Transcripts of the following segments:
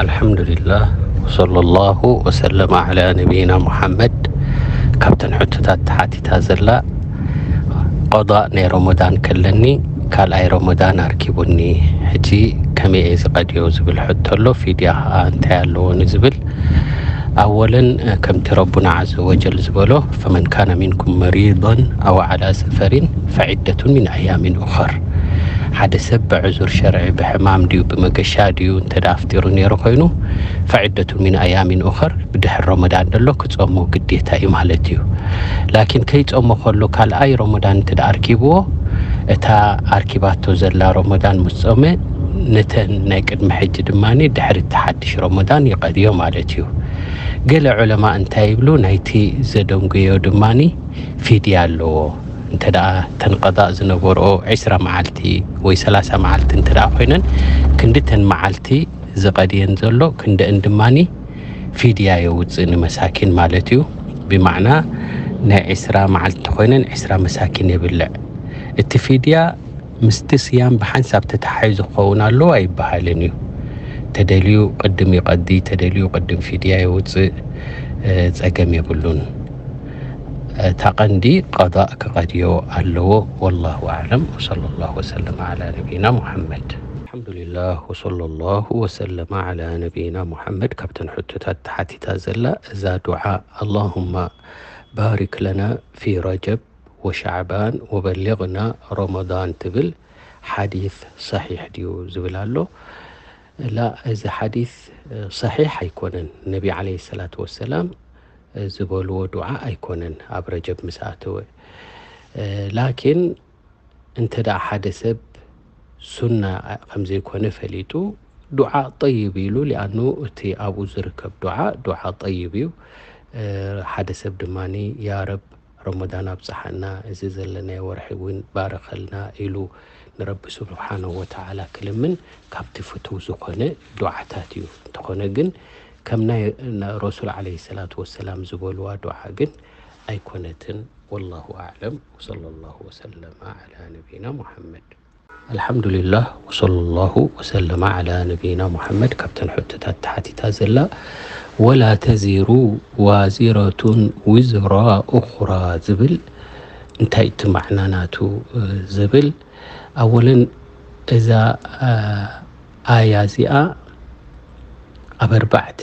ኣልሓምዱሊላህ ወሰለላሁ ወሰለመ ዓላ ነቢይና ሙሓመድ። ካብተን ሕቶታት ተሓቲታ ዘላ፣ ቀዳእ ናይ ረመዳን ከለኒ ካልኣይ ረመዳን ኣርኪቡኒ፣ ሕጂ ከመይ እየ ዝቐድዮ ዝብል ሕቶ ኣሎ። ፊድያ ከዓ እንታይ ኣለዎ ንዝብል፣ ኣወለን ከምቲ ረቡና ዓዘ ወጀል ዝበሎ፣ ፈመን ካነ ሚንኩም መሪዶን ኣው ዓላ ሰፈሪን ፈዒደቱን ሚን ኣያሚን ኡኸር። ሓደ ሰብ ብዕዙር ሸርዒ፣ ብሕማም ድዩ ብመገሻ ድዩ እንተ ደኣ ኣፍጢሩ ነይሩ ኮይኑ፣ ፈዒደቱን ሚን ኣያሚን ኡኸር፣ ብድሕሪ ረመዳን ደሎ ክጸሞ ግዴታ እዩ ማለት እዩ። ላኪን ከይጸሞ ከሎ ካልኣይ ረመዳን እንተ ደኣ ኣርኪብዎ፣ እታ ኣርኪባቶ ዘላ ረመዳን ምስ ጾመ፣ ነተን ናይ ቅድሚ ሕጂ ድማ ድሕሪ እቲ ሓድሽ ረመዳን ይቐድዮ ማለት እዩ። ገለ ዑለማ እንታይ ይብሉ? ናይቲ ዘደንጉዮ ድማ ፊድያ ኣለዎ። እንተ ደኣ ተን ቀዳእ ዝነበርኦ ዕስራ መዓልቲ ወይ ሰላሳ መዓልቲ እንተ ደኣ ኮይነን፣ ክንዲ ተን መዓልቲ ዝቐድየን ዘሎ ክንደእን ድማ ፊድያ የውፅእ ንመሳኪን ማለት እዩ። ብማዕና ናይ ዕስራ መዓልቲ ኮይነን ዕስራ መሳኪን የብልዕ። እቲ ፊድያ ምስቲ ስያም ብሓንሳብ ተተሓሒዙ ክኸውን ኣለዎ ኣይበሃልን እዩ። ተደልዩ ቅድም ይቐዲ፣ ተደልዩ ቅድም ፊድያ የውፅእ፣ እ፣ ጸገም የብሉን። እታ ቀንዲ ቀዳእ ክቐድዮ ኣለዎ። ወላሁ ኣዕለም። ወሰለላሁ ወሰለም ዓላ ነቢይና ሙሐመድ። ኣልሐምዱሊላህ ወሰለላሁ ወሰለመ ዓላ ነቢይና ሙሐመድ። ካብተን ሕቶታት ተሓቲታ ዘላ እዛ ዱዓ፣ ኣላሁማ ባሪክ ለና ፊ ረጀብ ወሻዕባን ወበሊቕና ረመዳን ትብል ሓዲስ ሰሒሕ ድዩ ዝብል ኣሎ። ላ፣ እዚ ሓዲስ፣ እ፣ ሰሒሕ ኣይኮነን። ነቢ ዓለይሂ ሰላቱ ወሰላም፣ እ፣ ዝበልዎ ዱዓ ኣይኮነን ኣብ ረጀብ ምስ ኣተወ። እ፣ ላኪን እንተ ደኣ ሓደ ሰብ ሱና ከም ዘይኮነ ፈሊጡ፣ ዱዓ ጠይብ ኢሉ፣ ሊኣኑ እቲ ኣብኡ ዝርከብ ዱዓ፣ ዱዓ ጠይብ እዩ። እ፣ ሓደ ሰብ ድማኒ፣ ያ ረብ፣ ረመዳን ኣብጽሓና፣ እዚ ዘለናዮ ወርሒ እውን ባርኸልና ኢሉ ንረቢ ስብሓነሁ ወተዓላ ክልምን ካብቲ ፍቱው ዝኾነ ዱዓታት እዩ። እንተኾነ ግን ከም ናይ ረሱል ዓለይሂ ሰላቱ ወሰላም ዝበልዋ ዱዓ ግን ኣይኮነትን። ወላሁ ኣዕለም። ወሰለላሁ ወሰለመ ዓላ ነቢይና ሙሐመድ። ኣልሓምዱሊላህ ወሰለላሁ ወሰለመ ዓላ ነቢይና ሙሐመድ። ካብተን ሕቶታት ተሓቲታ ዘላ፣ ወላ ተዚሩ ዋዚረቱን ዊዝራ ኡኽራ ዝብል እንታይ እቲ ማዕና ናቱ፣ እ፣ ዝብል፣ ኣወለን እዛ፣ እ፣ ኣያ እዚኣ ኣብ ኣርባዕተ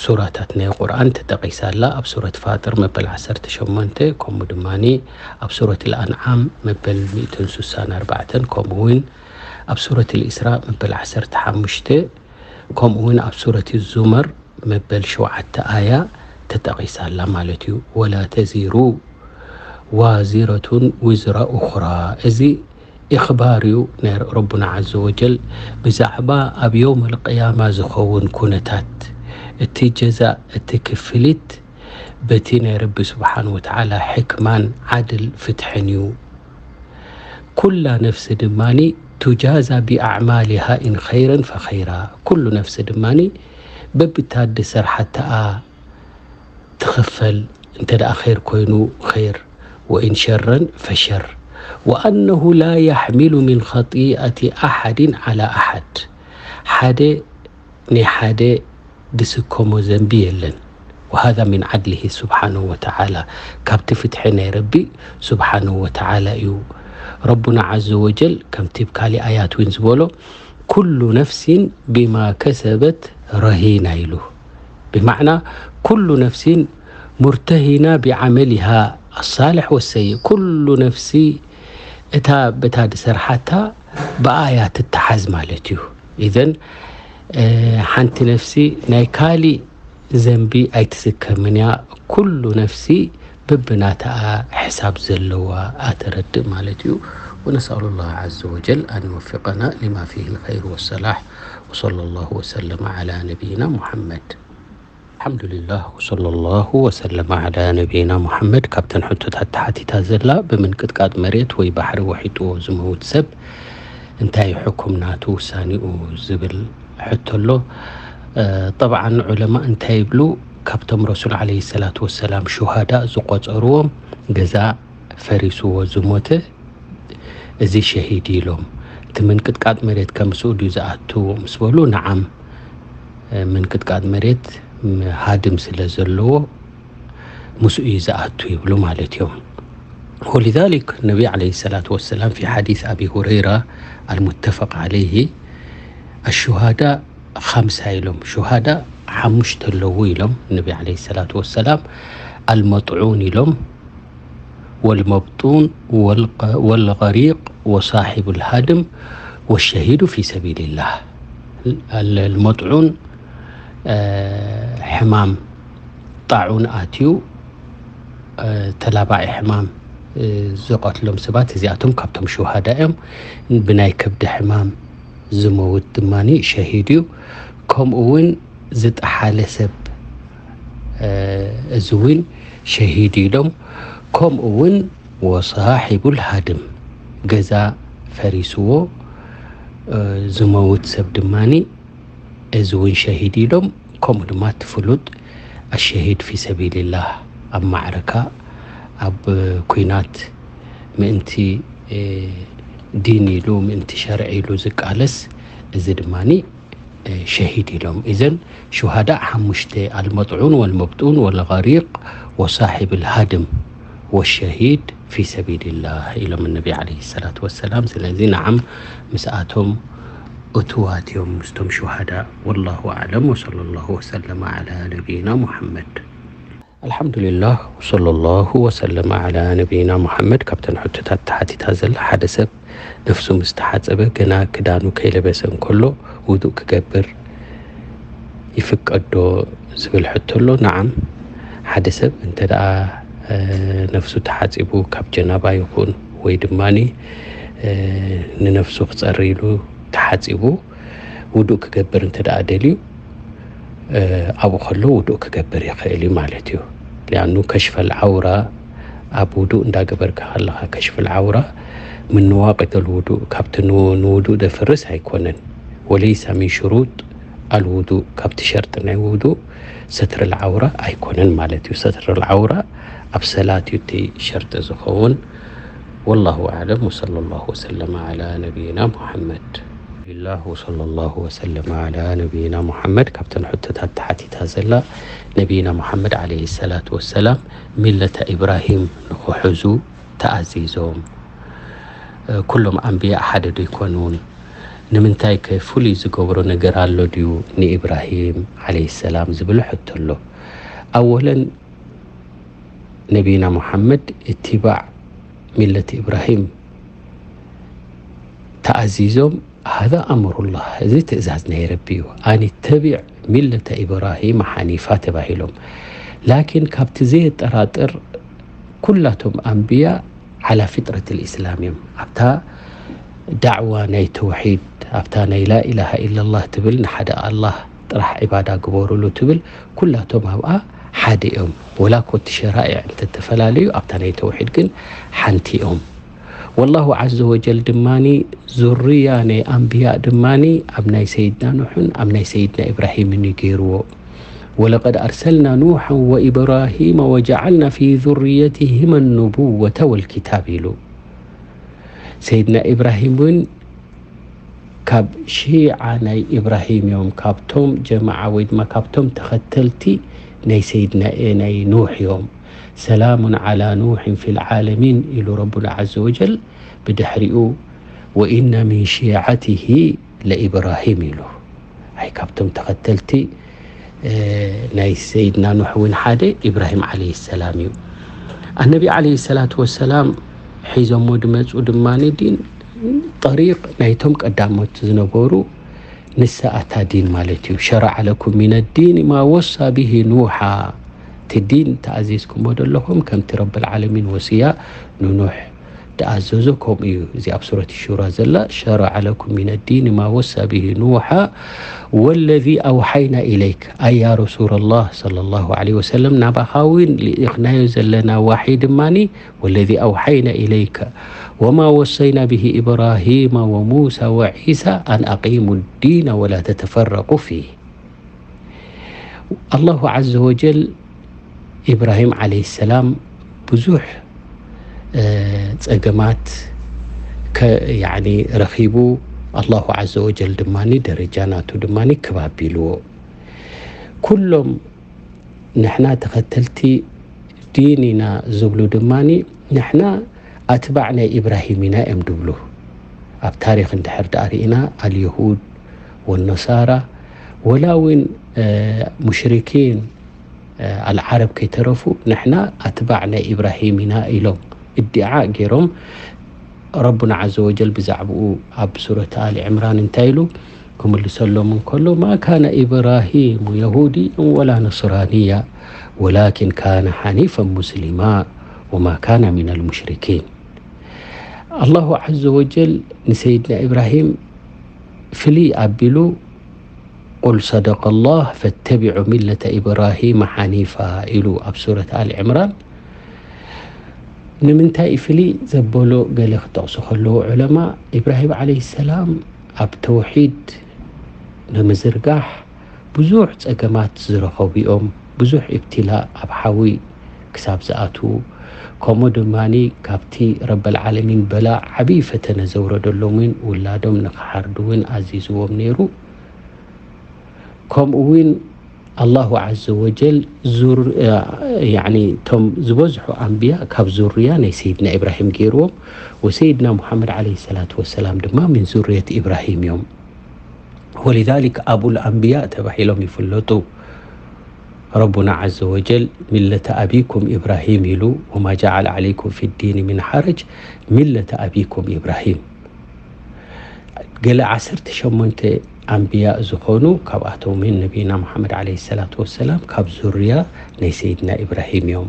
ሱራታት ናይ ቁርኣን ተጠቒሳ ኣላ። ኣብ ሱረት ፋጥር መበል ዓሰርተ ሸሞንተ፣ ከምኡ ድማኒ ኣብ ሱረት ኣልኣንዓም መበል ሚእትን ስሳን ኣርባዕተን፣ ከምኡ እውን ኣብ ሱረት ኣልኢስራ መበል ዓሰርተ ሓሙሽተ፣ ከምኡ እውን ኣብ ሱረት ዙመር መበል ሸውዓተ ኣያ ተጠቒሳ ኣላ ማለት እዩ። ወላ ተዚሩ ዋዚረቱን ውዝራ ኡኽራ። እዚ ኢኽባር እዩ ናይ ረቡና ዓዘ ወጀል ብዛዕባ ኣብ የውም ኣልቅያማ ዝኸውን ኩነታት፣ እቲ ጀዛእ፣ እቲ ክፍሊት በቲ ናይ ረቢ ስብሓን ወተዓላ ሕክማን ዓድል ፍትሕን እዩ። ኩላ ነፍሲ ድማኒ ቱጃዛ ቢኣዕማሊሃ ኢን ኸይረን ፈኸይራ። ኩሉ ነፍሲ ድማኒ በብታ ዝሰርሓታኣ ትኽፈል፣ እንተ ደኣ ኸይር ኮይኑ ኸይር፣ ወኢን ሸረን ፈሸር። ወኣነሁ ላ ያሕሚሉ ሚን ኸጢኣቲ ኣሓድን ዓላ ኣሓድ። ሓደ ናይ ሓደ ድስከሞ ዘንቢ የለን። ወሃዛ ሚን ዓድሊሂ ስብሓነሁ ወተዓላ፣ ካብቲ ፍትሒ ናይ ረቢ ስብሓነሁ ወተዓላ እዩ። ረቡና ዓዘ ወጀል ከምቲ ብ ካሊእ ኣያት እውን ዝበሎ፣ ኩሉ ነፍሲን ቢማ ከሰበት ረሂና ኢሉ። ብማዕና ኩሉ ነፍሲን ሙርተሂና ቢዓመሊሃ ኣሳልሕ ወሰይእ። ኩሉ ነፍሲ እታ በታ ዝሰርሓታ ብኣያ ትተሓዝ ማለት እዩ። ኢዘን፣ እ፣ ሓንቲ ነፍሲ ናይ ካሊእ ዘንቢ ኣይትስከምን እያ። ኩሉ ነፍሲ በብናታኣ ሕሳብ ዘለዋ ኣተረድእ ማለት እዩ። ونسأل الله عز وجل أن يوفقنا لما فيه الخير والصلاح، وصلى الله وسلم على نبينا محمد. الحمد لله وصلى الله وسلم على نبينا محمد። ካብተን ሕቶታት ተሓቲታ ዘላ፣ ብምንቅጥቃጥ መሬት ወይ ባሕሪ ወሒጥዎ ዝመውት ሰብ እንታይ ሕኩም ናቱ ውሳኔኡ ዝብል ሕቶ ኣሎ። እ፣ ጠብዓን ዑለማ እንታይ ይብሉ? ካብቶም ረሱል ዓለይሂ ሰላቱ ወሰላም ሹሃዳ ዝቆጸርዎም፣ ገዛ ፈሪስዎ ዝሞተ፣ እዚ ሸሂድ ኢሎም። ምንቅጥቃጥ መሬት ከምስኡ ድዩ ዝኣቱ ምስ በሉ፣ ነዓም፣ ምንቅጥቃጥ መሬት ሃድም ስለ ዘለዎ ምስኡ እዩ ዝኣቱ ይብሉ ማለት እዮም። ولذلك النبي عليه الصلاة والسلام في حديث أبي هريرة المتفق عليه الشهداء خمسة ኢሎም። ሹሃዳ ሓሙሽተ ኣለዉ ኢሎም ነቢ عليه الصلاة والسلام። المطعون ኢሎም፣ والمبطون والغريق وصاحب الهدم والشهيد في سبيل الله. المطعون ሕማም ጣዑን ኣትዩ ተላባዒ ሕማም ዝቐትሎም ሰባት፣ እዚኣቶም ካብቶም ሹሃዳ እዮም። ብናይ ከብዲ ሕማም ዝመውት ድማ ሸሂድ እዩ። ከምኡ እውን ዝጠሓለ ሰብ፣ እዚ እውን ሸሂድ ኢሎም። ከምኡ እውን ወሳሒቡል ሃድም፣ ገዛ ፈሪስዎ ዝመውት ሰብ ድማ እዚ እውን ሸሂድ ኢሎም። ከምኡ ድማ እቲ ፍሉጥ ኣሸሂድ ፊ ሰቢልላህ፣ ኣብ ማዕረካ፣ ኣብ ኩናት ምእንቲ ዲን ኢሉ፣ ምእንቲ ሸርዒ ኢሉ ዝቃለስ፣ እዚ ድማ ሸሂድ ኢሎም። እዘን ሹሃዳእ ሓሙሽተ፣ المطعون والمبطون والغريق وصاحب الهدم والشهيد في سبيل الله ኢሎም ነቢ عليه الصلاة والسلام። ስለዚ ነዓም ምስኣቶም እትዋት እዮም ምስቶም ሹሃዳእ። والله أعلم وصلى الله وسلم على نبينا محمد. الحمد لله وصلى الله وسلم على نبينا محمد። ካብተን ሕቶታት ተሓቲታ ዘላ፣ ሓደ ሰብ ነፍሱ ምስ ተሓጸበ ገና ክዳኑ ከይለበሰ እንከሎ ውዱእ ክገብር ይፍቀዶ ዝብል ሕቶ ኣሎ። ነዓም፣ ሓደ ሰብ እንተ ደኣ ነፍሱ ተሓጺቡ ካብ ጀናባ ይኹን ወይ ድማ ንነፍሱ ክጸሪ ኢሉ ተሓጺቡ ውዱእ ክገብር እንተ ደኣ ደልዩ፣ ኣብኡ ከሎ ውዱእ ክገብር ይኽእል እዩ ማለት እዩ። ሊኣኑ ከሽፈል ዓውራ ኣብ ውዱእ እንዳገበርካ ከለኻ፣ ከሽፈል ዓውራ ምን ነዋቂደል ውዱእ፣ ካብቲ ንውዱእ ደፍርስ ኣይኮነን። ወለይሳ ሚን ሽሩጥ ኣልውዱእ፣ ካብቲ ሸርጢ ናይ ውዱእ ሰትርል ዓውራ ኣይኮነን ማለት እዩ። ሰትርል ዓውራ ኣብ ሰላት እዩ እቲ ሸርጢ ዝኸውን። والله أعلم وصلى الله وسلم على نبينا محمد. لله وصلى الله وسلم على نبينا محمد። ካብተን ሕቶታት ተሓቲታ ዘላ፣ ነቢና ሙሓመድ عليه الصلاة والسلام ሚለተ ኢብራሂም ንኽሕዙ ተኣዚዞም። ኩሎም ኣንብያ ሓደ ዶ ይኮኑን? ንምንታይ ከ ፍሉይ ዝገብሮ ነገር ኣሎ ድዩ ንኢብራሂም عليه السلام ዝብል ሕቶ ኣሎ። ኣወለን ነቢና ሙሓመድ እትባዕ ሚለት ኢብራሂም ተኣዚዞም። هذا أمر الله፣ እዚ ትእዛዝ ናይ ረቢ እዩ። أن اتبع ملة إبراهيم حنيفا ተባሂሎም። ላኪን ካብቲ ዘየጠራጥር ኩላቶም ኣንብያ على فطرة الإسلام እዮም። ኣብታ ዳዕዋ ናይ ተውሒድ፣ ኣብታ ናይ لا إله إلا الله ትብል፣ ንሓደ ኣላህ ጥራሕ ዒባዳ ግበሩሉ ትብል፣ ኩላቶም ኣብኣ ሓደ እዮም። ወላ ኮቲ ሸራኢዕ እንተተፈላለዩ፣ ኣብታ ናይ ተውሒድ ግን ሓንቲ እዮም። والله عز وجل ድማ ዙርያ ናይ ኣንብያ ድማ ኣብ ናይ ሰይድና ኑሕን ኣብ ናይ ሰይድና ኢብራሂምን እዩ ገይርዎ። ولقد أرسلنا نوحا وإبراهيم وجعلنا في ذريتهما النبوة والكتاب ኢሉ። ሰይድና ኢብራሂም እውን ካብ ሺዓ ናይ ኢብራሂም እዮም፣ ካብቶም ጀማዓ ወይ ድማ ካብቶም ተኸተልቲ ናይ ሰይድና፣ ናይ ኑሕ እዮም። سلام على نوح في العالمين ኢሉ ረቡና عز وجل። ብድሕሪኡ وإن من شيعته لإبراهيم ኢሉ። ኣይ ካብቶም ተኸተልቲ ናይ ሰይድና ኑሕ እውን ሓደ ኢብራሂም عليه السلام እዩ። ኣነቢ عليه الصلاة والسلام ሒዞሞ ድመፁ ድማ ዲን ጠሪቅ ናይቶም ቀዳሞት ዝነበሩ ንሳ ኣታ ዲን ማለት እዩ። شرع لكم من الدين ما وصى به نوحا። እቲ ዲን ተኣዚዝኩሞ ዘለኹም ከምቲ ረብል ዓለሚን ወስያ ንኑሕ ተኣዘዞ ከምኡ እዩ። እዚ ኣብ ሱረት ሹራ ዘላ شرع لكم من الدين ما وصى به نوحا والذي أوحينا إليك، ኣይ ያ ረሱለላህ ሰለላሁ ዐለይሂ ወሰለም፣ ናባኻ እውን ልኢኽናዮ ዘለና ዋሒ ድማኒ والذي أوحينا إليك وما وصينا به إبراهيم وموسى وعيسى أن أقيموا الدين ولا تتفرقوا فيه። ኣላሁ ዐዘ ወጀል ኢብራሂም ዓለይሂ ሰላም ብዙሕ ጸገማት ረኺቡ፣ ኣላሁ ዓዘ ወጀል ድማ ደረጃ ናቱ ድማ ክብ ኣቢልዎ። ኩሎም ንሕና ተኸተልቲ ዲን ኢና ዝብሉ ድማ ንሕና ኣትባዕ ናይ ኢብራሂም ኢና እዮም ድብሉ። ኣብ ታሪኽ እንድሕር ደኣ ርኢና ኣልየሁድ ወነሳራ ወላ እውን ሙሽሪኪን ኣልዓረብ ከይተረፉ ንሕና ኣትባዕ ናይ ኢብራሂም ኢና ኢሎም እዲዓ ገይሮም። ረቡና ዓዘ ወጀል ብዛዕባኡ ኣብ ሱረት ኣሊ ዕምራን እንታይ ኢሉ ክምልሰሎም እንከሎ፣ ማ ካነ ኢብራሂሙ የሁድያን ወላ ነስራንያ ወላኪን ካነ ሓኒፈን ሙስሊማ ወማ ካነ ሚነል ሙሽሪኪን። ኣላሁ ዓዘ ወጀል ንሰይድና ኢብራሂም ፍልይ ኣቢሉ ቁል ሰደቀ ላህ ፈተቢዑ ሚለተ ኢብራሂመ ሓኒፋ ኢሉ ኣብ ሱረት ኣል ዕምራን። ንምንታይ ፍልይ ዘበሎ ገለ ክጠቕሱ ከለዉ ዑለማ፣ ኢብራሂም ዓለይሂ ሰላም ኣብ ተውሒድ ንምዝርጋሕ ብዙሕ ጸገማት ዝረኸቡ እዮም። ብዙሕ ኢብትላእ ኣብ ሓዊ ክሳብ ዝኣትዉ፣ ከምኡ ድማ ካብቲ ረበል ዓለሚን በላ ዓብዪ ፈተነ ዘውረደሎም እውን ውላዶም ንኽሓርዱ እውን ኣዚዝዎም ነይሩ። ከምኡ እውን ኣላሁ ዓዘ ወጀል ዙር-፣ ያዕኒ እቶም ዝበዝሑ ኣንብያ ካብ ዙርያ ናይ ሰይድና ኢብራሂም ገይርዎም፣ ወሰይድና ሙሓመድ ዓለይሂ ሰላቱ ወሰላም ድማ ምን ዙርየት ኢብራሂም እዮም። ወሊዛሊክ ኣቡል ኣንብያ ተባሂሎም ይፍለጡ። ረቡና ዓዘ ወጀል ሚለተ ኣቢኩም ኢብራሂም ኢሉ፣ ወማ ጀዓለ ዓለይኩም ፊ ዲኒ ሚን ሓረጅ ሚለተ ኣቢኩም ኢብራሂም። ገለ ዓሰርተ ሸሞንተ ኣንብያ ዝኾኑ ካብኣቶም እውን ነቢና ሙሓመድ ዓለይሂ ሰላቱ ወሰላም ካብ ዙርያ ናይ ሰይድና ኢብራሂም እዮም።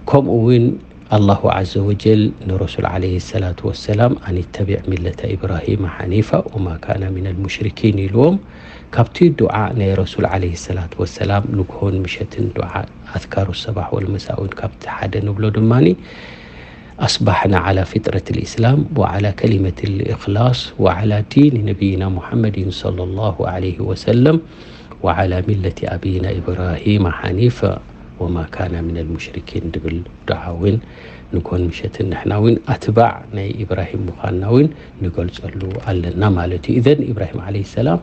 ከምኡ እውን ኣላሁ ዓዘ ወጀል ንረሱል ዓለይሂ ሰላቱ ወሰላም ኣን ተቢዕ ሚለተ ኢብራሂም ሓኒፋ ወማ ካነ ሚነል ሙሽሪኪን ኢልዎም። ካብቲ ዱዓ ናይ ረሱል ዓለይሂ ሰላቱ ወሰላም ንግሆን ምሸትን ዱዓ ኣዝካሩ ሰባሕ ወልመሳ እውን ካብቲ ሓደ ንብሎ ድማኒ ኣስባሕና ዓላ ፊጥረት ልእስላም ወዓላ ከሊመት ልእክላስ ወዓላ ዲን ነቢይና ሙሓመድን ሰለላሁ ዓለይሂ ወሰለም ወዓላ ሚለቲ ኣብይና ኢብራሂም ሓኒፈ ወማ ካነ ሚነል ሙሽሪኪን ድብል ዱዓ እውን ንኮን ምሸትን ንሕና እውን ኣትባዕ ናይ ኢብራሂም ምዃንና እውን ንገልጸሉ ኣለና ማለት እዩ። ኢዘን ኢብራሂም ዓለይሂ ሰላም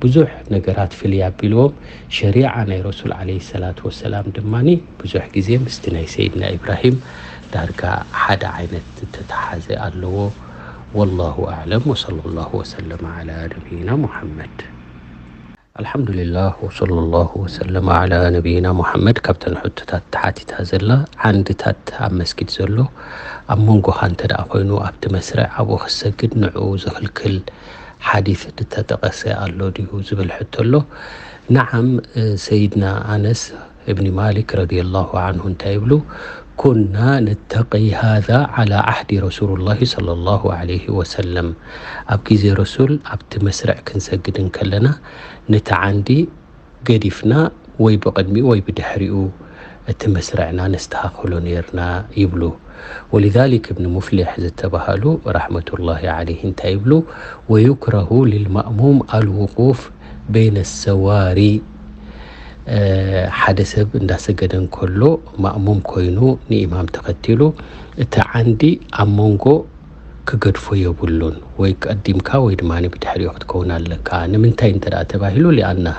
ብዙሕ ነገራት ፍልይ ኣቢልዎም። ሸሪዓ ናይ ረሱል ዓለይሂ ሰላቱ ወሰላም ድማኒ ብዙሕ ግዜ ምስቲ ናይ ሰይድና ኢብራሂም ዳርጋ ሓደ ዓይነት እተተሓዘ ኣለዎ። ወላሁ ኣዕለም ወሰለላሁ ወሰለመ ዓላ ነቢይና ሙሐመድ። ኣልሓምዱሊላህ ወሰለላሁ ወሰለመ ዓላ ነቢይና ሙሐመድ። ካብተን ሕቶታት ተሓቲታ ዘላ ዓንድታት ኣብ መስጊድ ዘሎ ኣብ መንጎኻ እንተ ደኣ ኮይኑ ኣብቲ መስርዕ ኣብኡ ክሰግድ ንዕኡ ዝኽልክል ሓዲስ ዝተጠቐሰ ኣሎ ድዩ ዝብል ሕቶ ኣሎ። ነዓም፣ ሰይድና ኣነስ እብኒ ማሊክ ረዲየላሁ ዓንሁ እንታይ ይብሉ? ኩና ነተቂ ሃዛ ዓላ ዓህዲ ረሱሉላሂ ሰለላሁ ዓለይሂ ወሰለም። ኣብ ግዜ ረሱል ኣብቲ መስርዕ ክንሰግድ እንከለና ነቲ ዓንዲ ገዲፍና ወይ ብቕድሚኡ ወይ ብድሕሪኡ እቲ መስርዕና ነስተኻኽሎ ነይርና ይብሉ። ወሊዛሊክ እብኒ ሙፍሊሕ ዝተባሃሉ ረሕመቱላሂ ዓለይሂ እንታይ ይብሉ? ወዩክረሁ ሊልማእሙም ኣልውቁፍ በይነ ሰዋሪ። እ፣ ሓደ ሰብ እንዳሰገደ እንከሎ ማእሙም ኮይኑ ንኢማም ተኸቲሉ እቲ ዓንዲ ኣብ መንጎ ክገድፎ የብሉን። ወይ ቀዲምካ ወይ ድማ ብድሕሪኡ ክትከውን ኣለካ። ንምንታይ እንተ ደኣ ተባሂሉ፣ ሊኣነሃ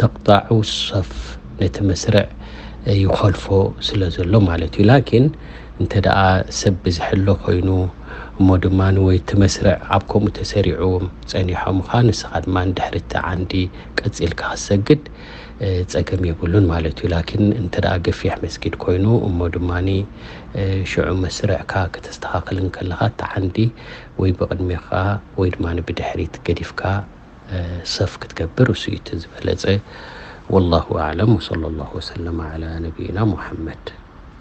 ተቅጣዑ ሰፍ፣ ነቲ መስርዕ ይኸልፎ ስለ ዘሎ ማለት እዩ። ላኪን እንተ ደኣ ሰብ ብዝሕሎ ኮይኑ እሞ ድማ ወይ እቲ መስርዕ ኣብ ከምኡ ተሰሪዑ ጸኒሖምኻ፣ ንስኻ ድማ ንድሕሪ እቲ ዓንዲ ቀጺልካ ክትሰግድ እ፣ ጸገም የብሉን ማለት እዩ። ላኪን እንተ ደኣ ገፊሕ መስጊድ ኮይኑ እሞ ድማኒ፣ እ፣ ሽዑ መስርዕካ ከተስተኻኽል እንከለኻ እቲ ዓንዲ ወይ ብቕድሜኻ ወይ ድማ ብድሕሪት ገዲፍካ፣ እ፣ ሰፍ ክትገብር እሱ እዩ እቲ ዝበለጸ። ወላሁ ኣዕለም ወሰለላሁ ወሰለመ ዓላ ነቢይና ሙሐመድ።